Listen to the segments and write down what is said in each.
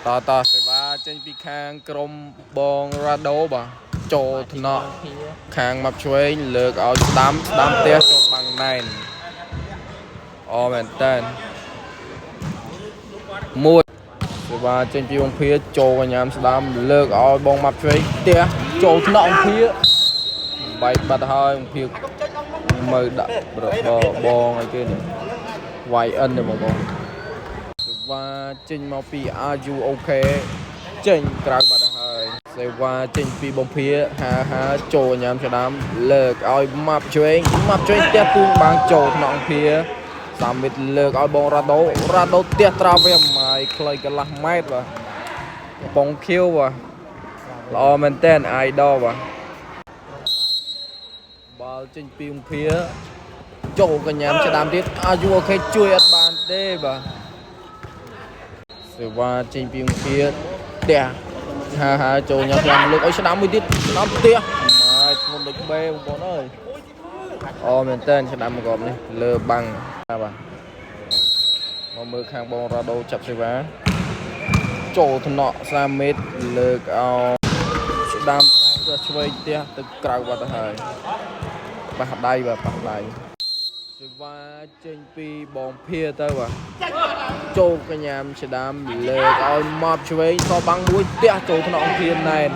តតសេវាចេញពីខាងក្រុមបងរ៉ាដូបាទចូលថ្នាក់ខាងម៉ាប់ឆ្វេងលើកឲ្យស្ដាំស្ដាំផ្ទះចូលបាំងណែនអមែនតើមួយសេវាចេញពីវងភាចូលកញ្ញាមស្ដាំលើកឲ្យបងម៉ាប់ឆ្វេងផ្ទះចូលថ្នាក់អង្គភាបែកបាត់ហើយអង្គភាមើលដាក់របបងអីគេនេះ YN នេះបងប្អូន សេវាចេញមកពី RU OK ចេញក្រៅបាត់ទៅហើយសេវាចេញពីបំភាហាហាចូលញ៉ាំឆ្ដាំលើកឲ្យម៉ាប់ឆ្វេងម៉ាប់ឆ្វេងផ្ទះទូងបាងចូលក្នុងអង្គភាសាមិតលើកឲ្យបងរ៉ាដូរ៉ាដូផ្ទះត្រាវែម៉ាយខ្លីកន្លះម៉ែត្របាទកំប៉ុងខៀវបាទល្អមែនតើ idol បាទបាល់ចេញពីបំភាចូលកញ្ញាំឆ្ដាំទៀត RU OK ជួយអត់បានទេបាទ សេវាចេញពីអង្គាផ្ទះហាហាចូលញ៉ាំចាំលើកឲ្យស្ដាំមួយទៀតស្ដាំផ្ទះម៉ាយធ្ងន់ដូចបេបងប្អូនអើយអូមែនតើស្ដាំមកកប់នេះលើបាំងបាទមកមើលខាងបងរ៉ាដូចាប់សេវាចូលថ្នាក់30ម៉ែត្រលើកឲ្យស្ដាំទៅឆ្វេងផ្ទះទៅក្រៅបាត់ទៅហើយប៉ះដៃបាទប៉ះដៃសេវាចេញពីបងភាទៅបាទ ចូលកញ្ញាមឆ្ដាំលើកឲ្យម៉ប់ឆ្វេងសបាំងមួយផ្ទះចូលថ្នងអង្គធានណែន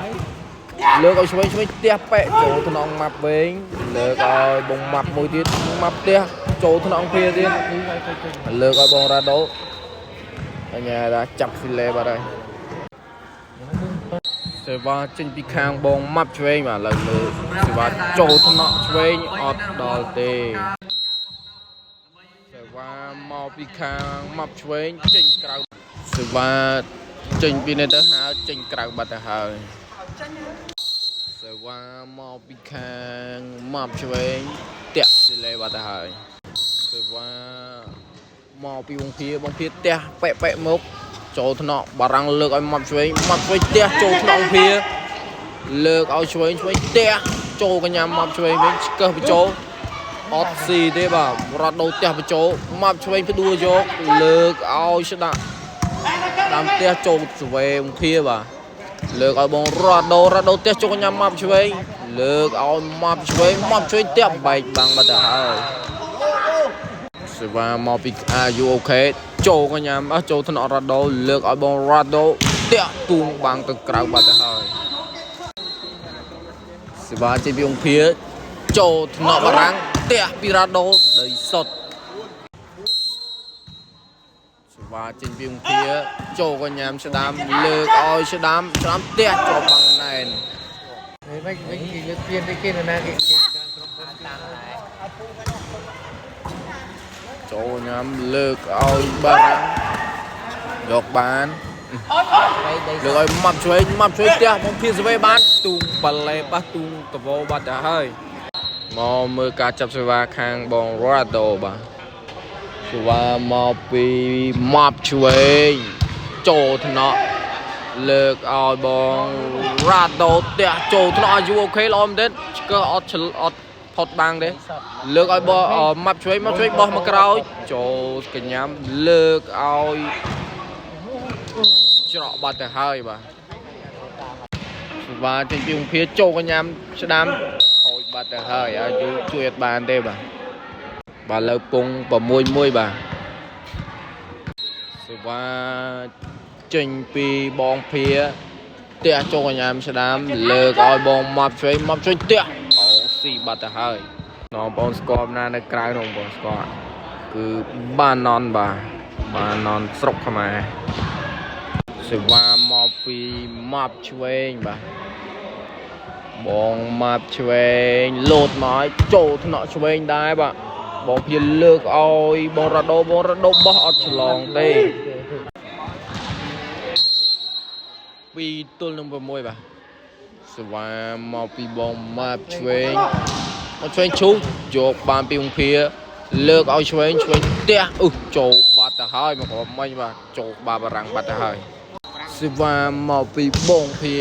លើកឲ្យឆ្វេងឆ្វេងផ្ទះប៉ែកចូលថ្នងម៉ាប់វែងលើកឲ្យបងម៉ាប់មួយទៀតម៉ាប់ផ្ទះចូលថ្នងអង្គភាទៀតលើកឲ្យបងរ៉ាដូអញ្ញាថាចាប់ហ្វីឡេបាត់ហើយសេវាចេញពីខាងបងម៉ាប់ឆ្វេងបាទឥឡូវមើលសេវាចូលថ្នាក់ឆ្វេងអត់ដល់ទេ សេវាមកពីខាងម៉ាប់ឆ្វេងចេញក្រៅសេវាចេញពីនេះទៅហើចេញក្រៅបាត់ទៅហើយសេវាមកពីខាងម៉ាប់ឆ្វេងតាក់ស៊ីលេបាត់ទៅហើយសេវាមកពីវងភាបងភាផ្ទះប៉ែកប៉ែកមកចូលថ្នាក់បារាំងលើកឲ្យម៉ាប់ឆ្វេងម៉ាប់ឆ្វេងផ្ទះចូលថ្នាក់វងភាលើកឲ្យឆ្វេងឆ្វេងផ្ទះចូលកញ្ញាម៉ាប់ឆ្វេងវិញឆ្កឹះបញ្ចូល អត់ស៊ីទេបាទរត់ដូរផ្ទះបញ្ចូលមកឆ្វេងផ្ដួលយកលើកឲ្យស្ដាក់តាមផ្ទះចូលស្វេងភាបាទលើកឲ្យបងរត់ដូររត់ដូរផ្ទះចូលញ៉ាំមកឆ្វេងលើកឲ្យមកឆ្វេងមកឆ្វេងផ្ទះបែកបាំងបាត់ទៅហើយសេវាមកពី RU OK ចូលក៏ញ៉ាំអស់ចូលថ្នាក់រត់ដូរលើកឲ្យបងរត់ដូរផ្ទះទូងបាំងទៅក្រៅបាត់ទៅហើយសេវាចេញពីអង្គភាចូលថ្នាក់បារាំងផ្ទះពីរ៉ាដូដីសុតសេវាចេញពីអង្គភាចូលក៏ញ៉ាំស្ដាំលើកឲ្យស្ដាំស្ដាំផ្ទះចូលបាំងណែន មិនវិញគេលើកពៀនទៅគេណាគេគេក្រុមហ៊ុន តាមដែរ ចូលញ៉ាំលើកឲ្យបារាំងយកបាន ដីដី លើកឲ្យម៉ាប់ឆ្វេងម៉ាប់ឆ្វេងផ្ទះមកភៀសវេបានទូងបាឡេបាសទូងតវោបាត់ទៅហើយមកមើលការចាប់សេវាខាងបងរ៉ាដូបាទសេវាមកពីម៉ាប់ឆ្វេងចូលថ្នាក់លើកឲ្យបងរ៉ាដូផ្ទះចូលថ្នាក់អាយុ OK ល្អមែនទេឆ្កឹះអត់ឆ្លអត់ផុតបាំងទេលើកឲ្យបងម៉ាប់ឆ្វេងម៉ាប់ឆ្វេងបោះមកក្រោយចូលកញ្ញាំលើកឲ្យច្រកបាត់ទៅហើយបាទ សេវាចេញពីអង្គភាចូលកញ្ញាំស្ដាំខូចបាត់ទៅហើយអាយុជួយអត់បានទេបាទបាទលើពង6 1បាទសេវាចេញពីបងភាផ្ទះចូលកញ្ញាំស្ដាំលើកឲ្យបងម៉ាប់ឆ្វេងម៉ាប់ឆ្វេងផ្ទះអូស៊ីបាត់ទៅហើយបងប្អូនស្គាល់ណានៅក្រៅនោះបងប្អូនស្គាល់គឺបាណនបាទបាណនស្រុកខ្មែរសេវាមកពីម៉ាប់ឆ្វេងបាទ បងម៉ាប់ឆ្វេងលោតមកឲ្យចូលថ្នាក់ឆ្វេងដែរបាទបងភៀនលើកឲ្យបងរ៉ាដូបងរ៉ាដូបោះអត់ឆ្លងទេ2ទល់នឹង6បាទសេវាមកពីបងម៉ាប់ឆ្វេងមកឆ្វេងឈូសយកបានពីអង្គភាលើកឲ្យឆ្វេងឆ្វេងផ្ទះអ៊ឺចូលបាត់ទៅហើយមកក្រុមមិញបាទចូលបាបារាំងបាត់ទៅហើយ សេវាមកពីបងភា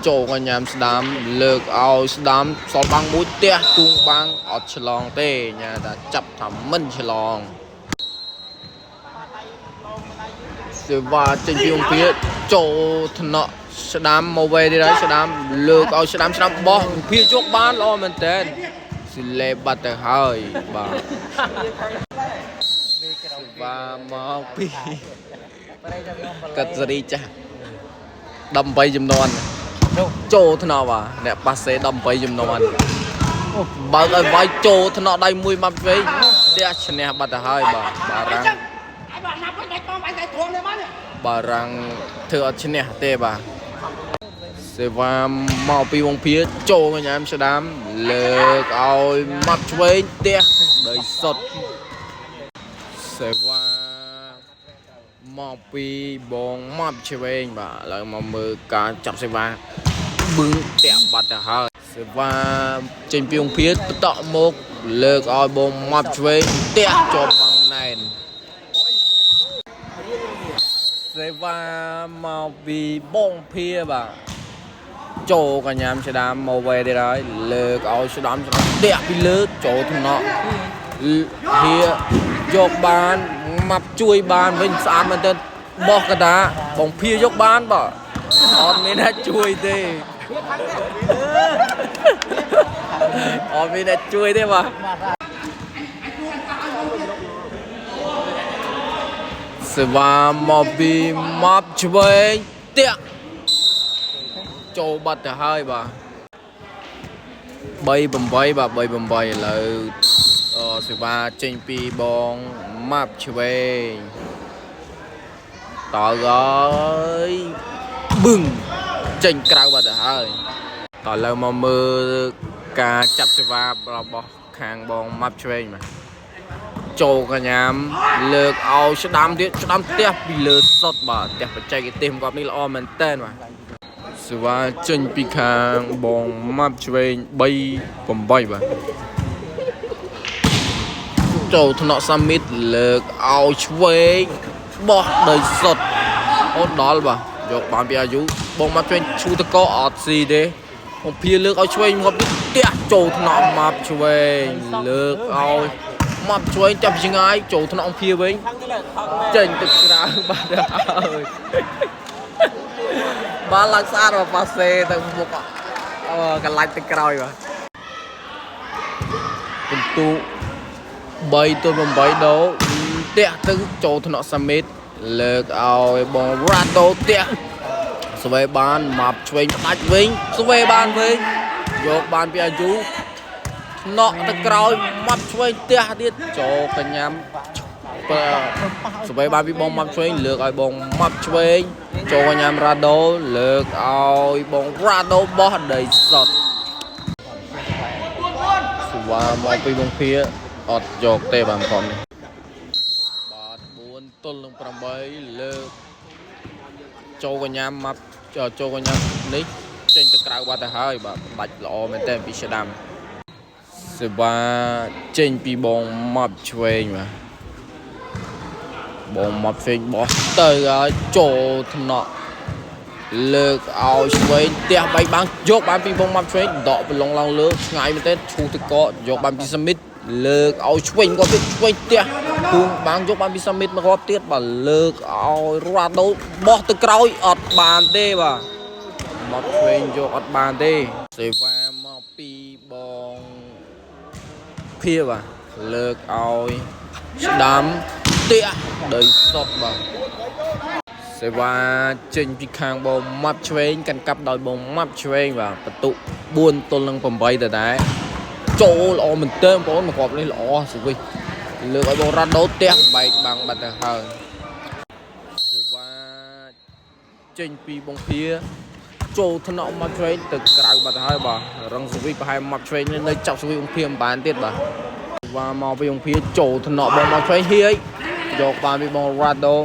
ចូលកញ្ញាំស្ដាំលើកឲ្យស្ដាំសល់បាំងមួយផ្ទះទូងបាំងអត់ឆ្លងទេញ៉ាថាចាប់ថាមិនឆ្លង សេវាចេញពីអង្គភាចូលថ្នាក់ស្ដាំមកវេទៀតហើយស្ដាំលើកឲ្យស្ដាំស្ដាំបោះអង្គភាយកបានល្អមែនតើស៊ីលេបាត់ទៅហើយបាទសេវាមកពីកាត់សេរីចាស់18ចំនួនចូលថ្នាក់បាទអ្នកប៉ាសេ18ចំនួនបើកឲ្យវាយចូលថ្នាក់ដៃមួយមកវិញផ្ទះឈ្នះបាត់ទៅហើយបាទបារាំង បារាំងធ្វើអត់ឈ្នះទេបាទសេវាមកពីវងភាចូលកញ្ញាមស្ដាំលើកឲ្យម៉ាប់ឆ្វេងផ្ទះដោយសុតសេវាមកពីបងម៉ាប់ឆ្វេងបាទឥឡូវមកមើលការចាប់សេវាបឹងតាក់បាត់ទៅហើយសេវាចេញពីវងភាបតក់មកលើកឲ្យបងម៉ាប់ឆ្វេងផ្ទះជាប់បាំងណែន សេវាមកពីបងភាបាទចូលកញ្ញាមស្ដាមមកវេទៀតហើយលើកឲ្យស្ដាំស្ដាំតាក់ពីលើចូលថ្នាក់ហៀយកបានម៉ាប់ជួយបានវិញស្អាតមែនទែនបោះកដាបងភាយកបានបាទអត់មានអ្នកជួយទេអត់មានអ្នកជួយទេបាទសេវាមកពីម៉ាប់ឆ្វេងតាក់ចូលបាត់ទៅហើយបាទ3 8បាទ3 8ឥឡូវអសេវាចេញពីបងម៉ាប់ឆ្វេងតើហើយបឹងចេញក្រៅបាត់ទៅហើយតើឥឡូវមកមើលការចាប់សេវារបស់ខាងបងម៉ាប់ឆ្វេងបាទ ចូលកញ្ញាមលើកឲ្យស្ដាំទៀតស្ដាំផ្ទះពីលើសុតបាទផ្ទះបច្ចេកទេសមកនេះល្អមែនតើបាទសេវាចេញពីខាងបងម៉ាប់ឆ្វេង3 8បាទចូលថ្នាក់សាមីតលើកឲ្យឆ្វេងបោះដោយសុតអូនដល់បាទយកបានពីអាយុបងម៉ាប់ឆ្វេងឈូតកអត់ស៊ីទេបងភាលើកឲ្យឆ្វេងមកនេះផ្ទះចូលថ្នាក់ម៉ាប់ឆ្វេងលើកឲ្យ ម៉ាប់ឆ្វេងចាប់ឆ្ងាយចូលថ្នាក់អង្គភាវិញចេញទៅក្រៅបាត់ហើយបាទឡើងស្អាតបាទប៉ាសេទៅមុខអឺកន្លាច់ទៅក្រោយបាទពិន្ទុ3ទល់8ដូផ្ទះទៅចូលថ្នាក់សាមីតលើកឲ្យបងរ៉ាដូផ្ទះស្វេបានម៉ាប់ឆ្វេងផ្ដាច់វិញស្វេបានវិញយកបានពីអាយុ ថ្នាក់ទៅក្រោយម៉ាប់ឆ្វេងផ្ទះទៀតចូលកញ្ញាំបើស្វ័យបានពីបងម៉ាប់ឆ្វេងលើកឲ្យបងម៉ាប់ឆ្វេងចូលកញ្ញាំរ៉ាដូលើកឲ្យបងរ៉ាដូបោះដីសុតស្វាមកពីបងភាអត់យកទេបានផងនេះបាទ4ទល់នឹង8លើកចូលកញ្ញាំម៉ាប់ចូលកញ្ញាំនេះចេញទៅក្រៅបាត់ទៅហើយបាទបាច់ល្អមែនតើពីស្ដាំ សេវាចេញពីបងម៉ាប់ឆ្វេងបាទបងម៉ាប់ឆ្វេងបោះទៅហើយចូលថ្នាក់លើកឲ្យឆ្វេងផ្ទះបែកបាំងយកបានពីបងម៉ាប់ឆ្វេងដកប្រឡងឡើងលើឆ្ងាយមែនទេឈូសទឹកកកយកបានពីសាមីតលើកឲ្យឆ្វេងគាត់ទៀតឆ្វេងផ្ទះគូងបាំងយកបានពីសាមីតមករាប់ទៀតបាទលើកឲ្យរ៉ាដូបោះទៅក្រោយអត់បានទេបាទម៉ាប់ឆ្វេងយកអត់បានទេសេវាមកពីបង ភាបាទលើកឲ្យស្ដាំផ្ទះដោយសុតបាទសេវាចេញពីខាងបងម៉ាប់ឆ្វេងកាន់កាប់ដោយបងម៉ាប់ឆ្វេងបាទបន្ទុក4ទល់នឹង8ដដែលចូលល្អមែនទែនបងប្អូនមកគ្រាប់នេះល្អស្វិសលើកឲ្យបងរ៉ាត់ដូផ្ទះបែកបាំងបាត់ទៅហើយសេវាចេញពីបងភាចូលថ្នាក់ម៉ាប់ឆ្វេងទៅក្រៅបាត់ទៅហើយបាទរឹងស្វិសប្រហែលម៉ាប់ឆ្វេងនេះនៅចាប់ស្វិសបងភាមិនបានទៀតបាទ វ៉ាមកពីអង្គភាចូលថ្នាក់បងមកឆ្វេងហៀយយកបានពីបងរ៉ាដូ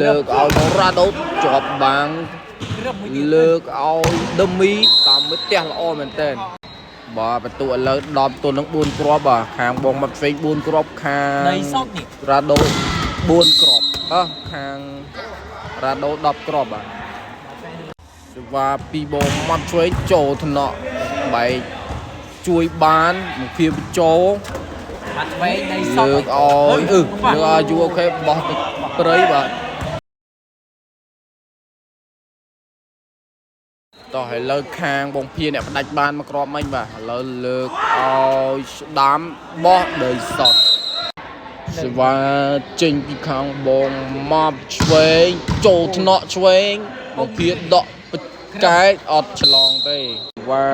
លើកឲ្យបងរ៉ាដូជាប់បាំងលើកឲ្យដឺមីតាមមិត្តផ្ទះល្អមែនតើបាទបន្ទុកឥឡូវ10ទល់នឹង4គ្រាប់បាទខាងបងមកឆ្វេង4គ្រាប់ខាង ដីសុតនេះ រ៉ាដូ4គ្រាប់អើខាងរ៉ាដូ10គ្រាប់បាទសេវាពីបងមកឆ្វេងចូលថ្នាក់បែកជួយបានមកភាពចូល បាត់ឆ្វេងដីសុត លើកឲ្យអឺលើកឲ្យយូអូខេបោះទៅព្រៃបាទ តោះឥឡូវខាងបងភាអ្នកផ្ដាច់បានមកគ្រាប់មិញបាទឥឡូវលើកឲ្យស្ដាំបោះដីសុតសេវាចេញពីខាងបងម៉ាប់ឆ្វេងចូលថ្នាក់ឆ្វេងបងភាដកបកែកអត់ឆ្លងទេសេវា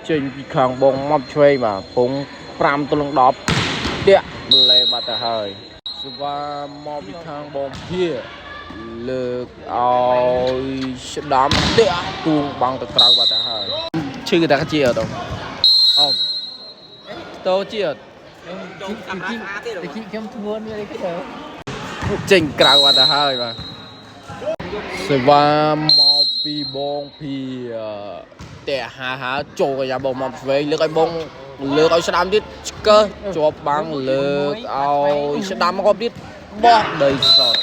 ចេញពីខាងបងម៉ាប់ឆ្វេងបាទពង5ទល់នឹង10តាក់ប្លេបាត់ទៅហើយសេវាមកពីខាងបងភាលើកឲ្យស្ដាំតាក់ទួងបាំងទៅក្រៅបាត់ទៅហើយឈឺកតាជាអត់អូតោជាអត់ តិចខ្ញុំធ្ងន់វាគេទៅ ចេញក្រៅបាត់ទៅហើយបាទសេវាមកពីបងពីតែហាហាចូលកញ្ញាបងមកឆ្វេងលើកឲ្យបងលើកឲ្យស្ដាំទៀតឆ្កើជាប់បាំងលើកឲ្យស្ដាំមកទៀតបោះដីសត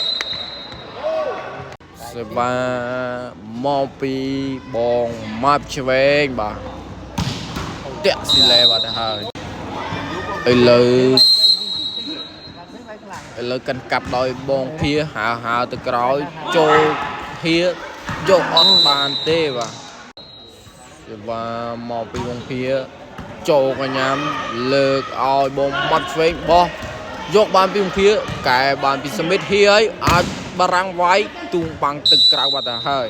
សេវាមកពីបងម៉ាប់ឆ្វេងបាទតាក់ស៊ីឡេបាត់ទៅហើយឥឡូវ ឥឡូវកាន់កាប់ដោយបងភាហើហើទៅក្រោយចូលភាយកអត់បានទេបាទសេវាមកពីបងភាចូលកញ្ញាំលើកឲ្យបងមាត់ឆ្វេងបោះយកបានពីបងភាកែបានពីសមិទ្ធហៀហើយអាចបារាំងវាយទូងបាំងទឹកក្រៅបាត់ទៅហើយ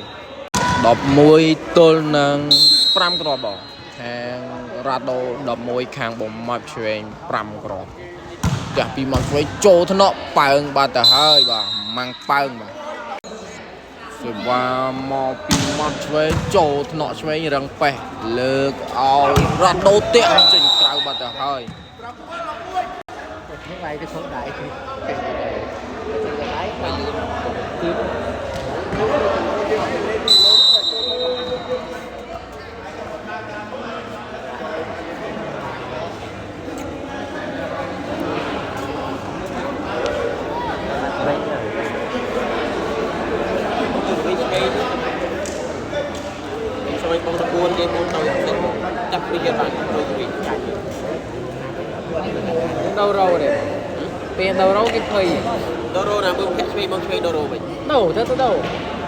11ទល់នឹង5គ្រាប់បងខាងរ៉ាដូ11ខាងបងមាត់ឆ្វេង5គ្រាប់ ចាស់ពីមកឆ្វេងចូលថ្នាក់ប៉ើងបាត់ទៅហើយបាទម៉ាំងប៉ើងបាទសេវាមកពីមកឆ្វេងចូលថ្នាក់ឆ្វេងរឹងប៉េះលើកឲ្យរត់ដូតាក់ចេញក្រៅបាត់ទៅហើយ នេះវាយទៅខុសដៃគេដៃវាយលឿនគឺ វិញឆ្វេងឆ្វេងបងតួនគេបងទៅចាប់ពីគេបានទៅវិញចាច់ ដូរ៉ូទេពេលដូរ៉ូគេភ័យ ដូរ៉ូណាមើលភ័ក្រឆ្វេងបងឆ្វេងដូរ៉ូវិញ ដូទៅទៅដូ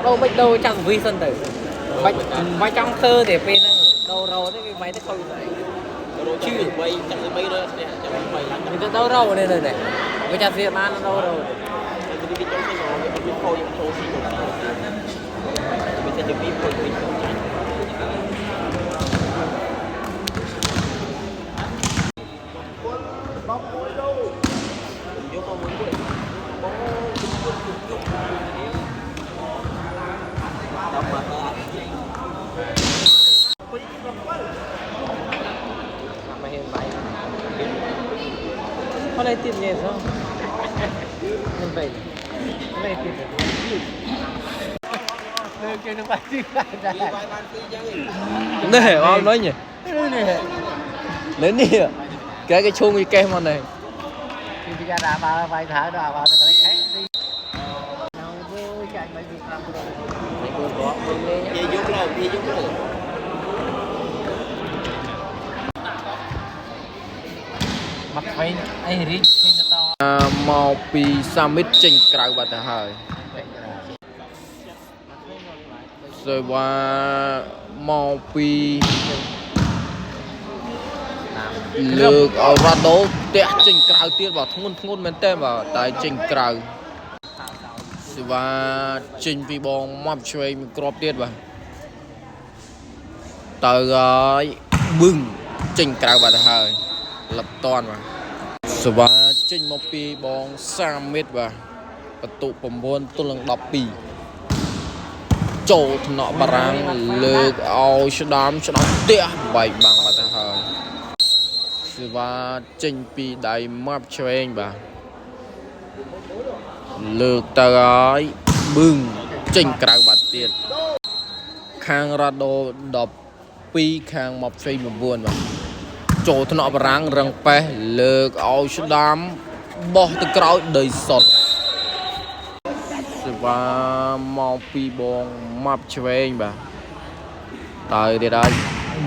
ដូមិនដូចាំវីសិនទៅបាច់បាច់ចង់ធ្វើទេពេលហ្នឹងដូរ៉ូទេគេវាយទៅខូច ដូរ៉ូឈឺ3ចាំ3រើស្នេះចាំ3ឡើង វាទៅដូរ៉ូនេះនេះវាចាំវាបានដូរ៉ូ តែគេចង់ទៅគេអត់មានខូចចូលស៊ីចូលស៊ីវាតែជាពីខូចវិញចាញ់យកមកមួយមួយបងជុំជុំជុំជុំដល់មកដល់ មកហ៊ានបាយអត់ទៀតនេះសោះមិនបែមិនទៀតលើគេនឹងបាយទីបានដែរ បាយបានស៊ីចឹង នេះអត់មិញ នេះ នេះនេះគេគេឈុងគេកេះមកនេះ ពីពីការដាក់បាល់បាយថៅដល់បាល់ទៅកន្លែងខែទីនៅវើចាញ់បាយពី5គ្រាប់ និយាយយកលោនិយាយយកលោ មកឆ្វេងអីរីកឃើញទៅត មកពីសាមិតចេញក្រៅបាត់ទៅហើយសេវាមកពីលើកឲ្យរ៉ាដូតាក់ចេញក្រៅទៀតបាទធ្ងន់ធ្ងន់មែនតើបាទតែចេញក្រៅសេវាចេញពីបងម៉ាប់ឆ្វេងមួយគ្រាប់ទៀតបាទទៅហើយបឹងចេញក្រៅបាត់ទៅហើយលឹបតាន់បាទសេវាចេញមកពីបងសាមិតបាទបន្ទុក9ទល់នឹង12ចូលថ្នាក់បារាំងលើកឲ្យស្ដាំស្ដាំផ្ទះបែកបាំងបាត់ទៅហើយ សេវាចេញពីដៃម៉ាប់ឆ្វេងបាទលើកទៅហើយបឹងចេញក្រៅបាត់ទៀតខាងរ៉ាដូ12ខាងម៉ាប់ឆ្វេង9បាទចូលថ្នាក់បារាំងរឹងប៉េះលើកឲ្យស្ដាំបោះទៅក្រោយដីសុតសេវាមកពីបងម៉ាប់ឆ្វេងបាទទៅទៀតហើយ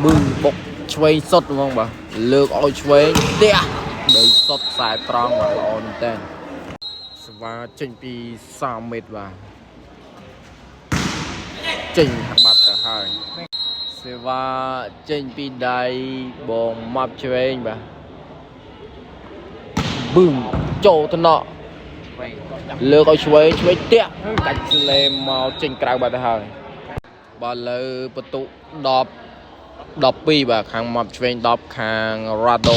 បឹងបុកឆ្វេងសុតហ្មងបាទលើកឲ្យឆ្វេងផ្ទះដីសុតខ្សែត្រង់បាទល្អមែនតើសេវាចេញពី30ម៉ែត្របាទចេញបាត់ទៅហើយ សេវាចេញពីដៃបងម៉ាប់ឆ្វេងបាទបឹងចូលថ្នាក់លើកឲ្យឆ្វេងឆ្វេងតាក់កាច់ស្លេមកចេញក្រៅបាត់ទៅហើយបាទលើបន្ទុក10 12បាទខាងម៉ាប់ឆ្វេង10ខាងរ៉ាដូ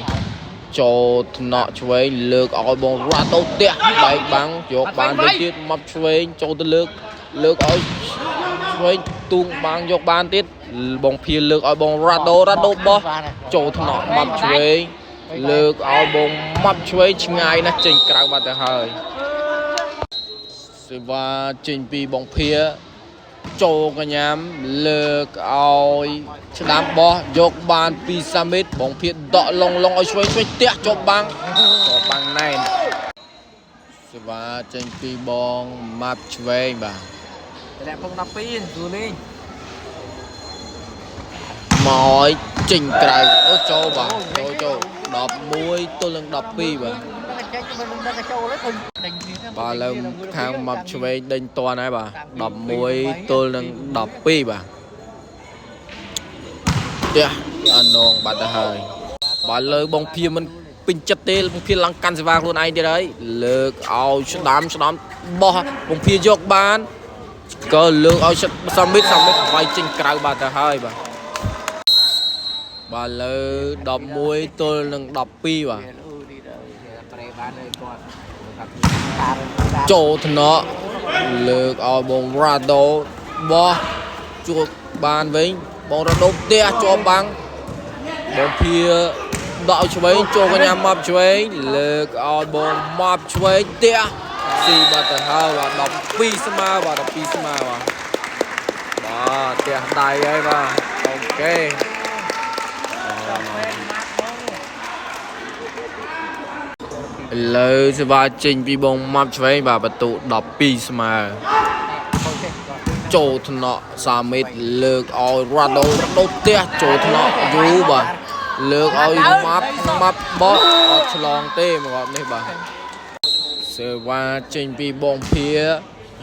12ចូលថ្នាក់ឆ្វេងលើកឲ្យបងរ៉ាដូតាក់បែកបាំងយកបានទៅទៀតម៉ាប់ឆ្វេងចូលទៅលើកលើកឲ្យឆ្វេងទូងបាំងយកបានទៀតបងភៀលើកឲ្យបងរ៉ាដូរ៉ាដូបោះចូលថ្នាក់ម៉ាប់ឆ្វេងលើកឲ្យបងម៉ាប់ឆ្វេងឆ្ងាយណាស់ចេញក្រៅបាត់ទៅហើយសេវាចេញពីបងភៀចូលកញ្ញាំលើកឲ្យឆ្ដាំបោះយកបានពីសាមីតបងភៀដកឡងឡងឲ្យឆ្វេងឆ្វេងតាក់ជាប់បាំងជាប់បាំងណែនសេវាចេញពីបងម៉ាប់ឆ្វេងបាទ តម្លាក់ពង12ស្រួលលេង មកឲ្យចេញក្រៅអូចូលបាទចូលចូល11ទល់នឹង12បាទ តែចេញមិនដឹងតែចូលទេឃើញដេញគ្នា បាទឥឡូវខាងម៉ាប់ឆ្វេងដេញតន់ហើយបាទ11ទល់នឹង12បាទផ្ទះអានងបាត់ទៅហើយបាទលើបងភៀមិនពេញចិត្តទេបងភៀឡើងកាន់សេវាខ្លួនឯងទៀតហើយលើកឲ្យស្ដាំស្ដាំបោះបងភៀយកបានក៏លើកឲ្យសាមីតសាមីតវាយចេញក្រៅបាត់ទៅហើយបាទបាទលើ11ទល់នឹង12បាទ ប្រេបានเลยគាត់គាត់ ចូលថ្នាក់លើកឲ្យបងរ៉ាដូបោះជួបបានវិញបងរ៉ាដូផ្ទះជាប់បាំងបងភៀដកឲ្យឆ្វេងចូលកញ្ញាម៉ាប់ឆ្វេងលើកឲ្យបងម៉ាប់ឆ្វេងផ្ទះស៊ីបាត់ទៅហើយបាទ12ស្មើបាទ12ស្មើបាទបាទផ្ទះដៃហើយបាទ OK ឥឡូវសេវាចេញពីបងម៉ាប់ឆ្វេងបាទបន្ទុ12ស្មើចូលថ្នាក់សាមីតលើកឲ្យរ៉ាដូរ៉ាដូផ្ទះចូលថ្នាក់យូរបាទលើកឲ្យម៉ាប់ម៉ាប់បោះអត់ឆ្លងទេមករាប់នេះបាទសេវាចេញពីបងភា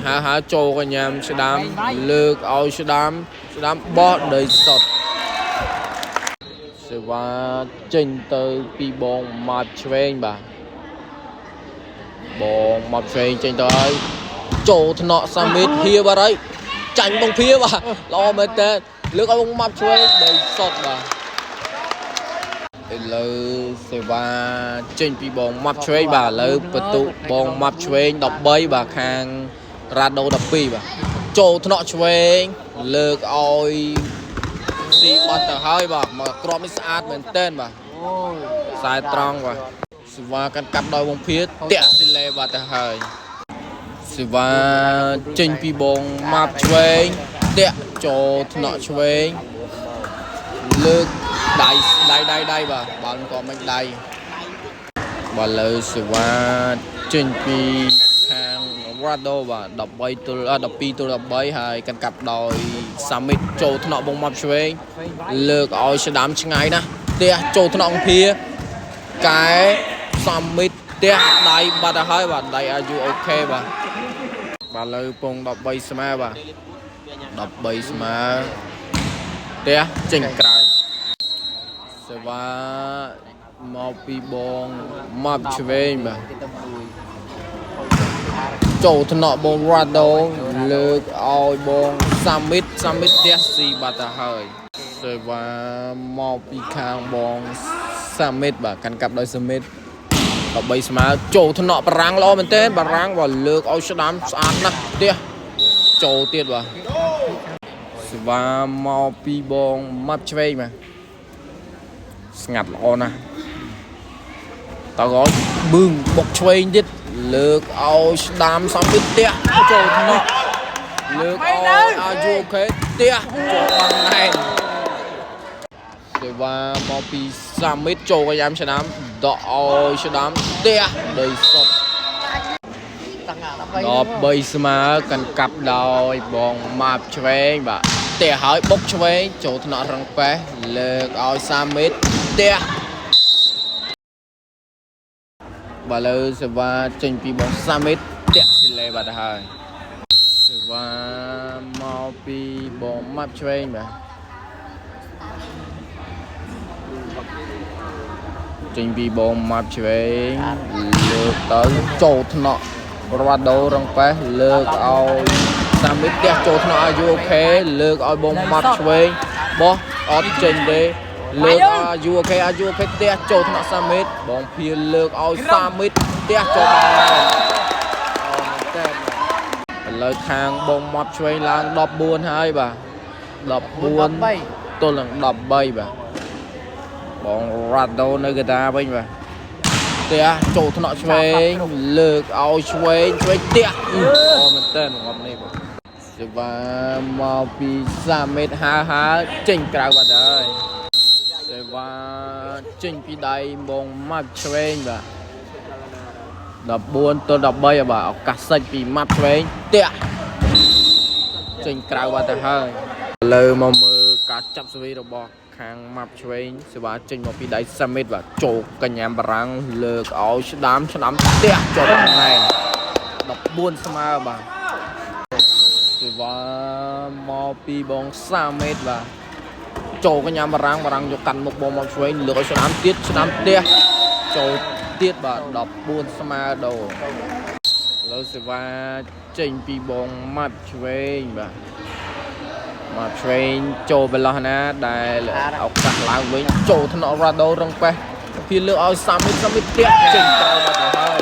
ហាហាចូលកញ្ញាំស្ដាំលើកឲ្យស្ដាំស្ដាំបោះដីសុតសេវាចេញទៅពីបងម៉ាប់ឆ្វេងបាទ បងមកផ្សេងចេញទៅហើយចូលថ្នាក់សាមីតហៀបាត់ហើយចាញ់បងភៀបាទល្អមែនតើលើកឲ្យបងមកឆ្វេងដីសុតបាទឥឡូវសេវាចេញពីបងម៉ាប់ឆ្វេងបាទឥឡូវបន្ទុបងម៉ាប់ឆ្វេង13បាទខាងរ៉ាដូ12បាទចូលថ្នាក់ឆ្វេងលើកឲ្យស៊ីបាត់ទៅហើយបាទមកក្របនេះស្អាតមែនតើបាទ អូយ ខ្សែត្រង់បាទសេវាកាន់កាប់ដោយបងភាតាក់ស៊ីលេបាត់ទៅហើយសេវាចេញពីបងម៉ាប់ឆ្វេងតាក់ចូលថ្នាក់ឆ្វេងលើកដៃដៃដៃដៃបាទបាល់ក៏មិនដៃបាទលើសេវាចេញពីខាងរ៉ាដូបាទ13ទល់12ទល់13ហើយកាន់កាប់ដោយសាមីតចូលថ្នាក់បងម៉ាប់ឆ្វេងលើកឲ្យស្ដាំឆ្ងាយណាស់ផ្ទះចូលថ្នាក់អង្គភា កែសំមីតផ្ទះដៃបាត់ទៅហើយបាទដៃអាយុ OK បាទបាទលើពង13ស្មើបាទ13ស្មើផ្ទះចេញក្រៅសេវាមកពីបងម៉ាប់ឆ្វេងបាទ ទៅមួយ ចូលថ្នាក់បងរ៉ាដូលើកឲ្យបងសាមីតសាមីតផ្ទះស៊ីបាត់ទៅហើយសេវាមកពីខាងបងសាមីតបាទកាន់កាប់ដោយសាមីត13ស្មើចូលថ្នាក់បារាំងល្អមែនទែនបារាំងបាទលើកឲ្យស្ដាំស្អាតណាស់ផ្ទះចូលទៀតបាទសេវាមកពីបងម៉ាប់ឆ្វេងបាទស្ងាត់ល្អណាស់តើក៏បឹងបុកឆ្វេងទៀតលើកឲ្យស្ដាំសំពីផ្ទះចូលថ្នាក់លើកឲ្យអាយុ OK ផ្ទះចូលបាំងណែនសេវាមកពីសាមីតចូលកយ៉ាំស្ដាំដកឲ្យស្ដាំផ្ទះដីសុត តាំង13 13ស្មើកាន់កាប់ដោយបងម៉ាប់ឆ្វេងបាទផ្ទះហើយបុកឆ្វេងចូលថ្នាក់រងប៉េះលើកឲ្យសាមីតផ្ទះបាទលើសេវាចេញពីបងសាមីតផ្ទះស៊ីលេបាត់ទៅហើយសេវាមកពីបងម៉ាប់ឆ្វេងបាទ ចេញពីបងម៉ាប់ឆ្វេងលើកទៅចូលថ្នាក់រវ៉ាដូរងប៉េះលើកឲ្យសាមីតផ្ទះចូលថ្នាក់ឲ្យយូអូខេលើកឲ្យបងម៉ាប់ឆ្វេងបោះអត់ចេញទេលើកឲ្យយូអូខេឲ្យយូអូខេផ្ទះចូលថ្នាក់សាមីតបងភៀលើកឲ្យសាមីតផ្ទះចូលបានអូមែនតើឥឡូវខាងបងម៉ាប់ឆ្វេងឡើង14ហើយបាទ14ទល់នឹង13បាទបងរ៉ាដូនៅកតាវិញបាទផ្ទះចូលថ្នាក់ឆ្វេងលើកឲ្យឆ្វេងឆ្វេងផ្ទះអូមែនតើងំនេះបាទសេវាមកពីសាមេតហើហើចេញក្រៅបាត់ហើយសេវាចេញពីដៃបងម៉ាប់ឆ្វេងបាទ14ទល់13បាទឱកាសសាច់ពីម៉ាប់ឆ្វេងផ្ទះចេញក្រៅបាត់ទៅហើយឥឡូវមកមើលការចាប់សេវីរបស់ខាងម៉ាប់ឆ្វេងសេវាចេញមកពីដៃសាមីតបាទចូលកញ្ញាបារាំងលើកឲ្យស្ដាមស្ដាំផ្ទះចូលបានណែន14ស្មើបាទសេវាមកពីបងសាមីតបាទចូលកញ្ញាបារាំងបារាំងយកកាន់មុខបងមកឆ្វេងលើកឲ្យស្ដាមទៀតស្ដាមផ្ទះចូលទៀតបាទ14ស្មើដូរឥឡូវសេវាចេញពីបងម៉ាប់ឆ្វេងបាទមកឆ្វេងចូលបលោះណាដែលឱកាសឡើងវិញចូលថ្នាក់រ៉ាដូរងប៉េះភីលើកឲ្យសាមីសាមីផ្ទះចេញក្រៅបាត់ទៅហើយ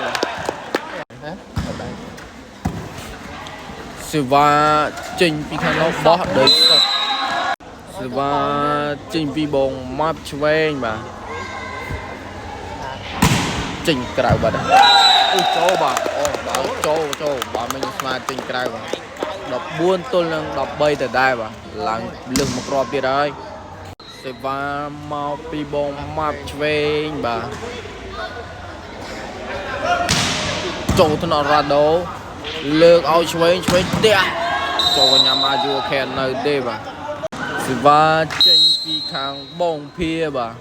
សេវាចេញពីខាងនោះបោះដីសុតសេវាចេញពីបងម៉ាប់ឆ្វេងបាទចេញក្រៅបាត់ហើយអូចូលបាទអូបាទចូលចូលបាទមិនស្មានចេញក្រៅបាទ14ទល់នឹង13ទៅដែរបាទឡើងលើសមកគ្រាប់ទៀតហើយសេវាមកពីបងម៉ាប់ឆ្វេងបាទចូលថ្នាក់រ៉ាដូលើកឲ្យឆ្វេងឆ្វេងផ្ទះចូលញ៉ាំអាយូខេនៅទេបាទសេវាចេញពីខាងបងភាបាទ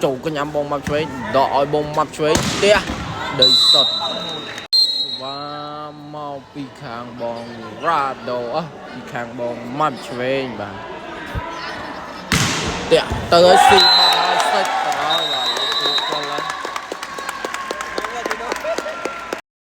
ចូលកញ្ញាំបងម៉ាប់ឆ្វេងដកឲ្យបងម៉ាប់ឆ្វេងផ្ទះដីសុត វ៉ាមកពីខាងបងរ៉ាដូអះពីខាងបងម៉ាប់ឆ្វេងបាទតាក់ទៅឲ្យស៊ីបាត់ហើយសិចទៅហើយ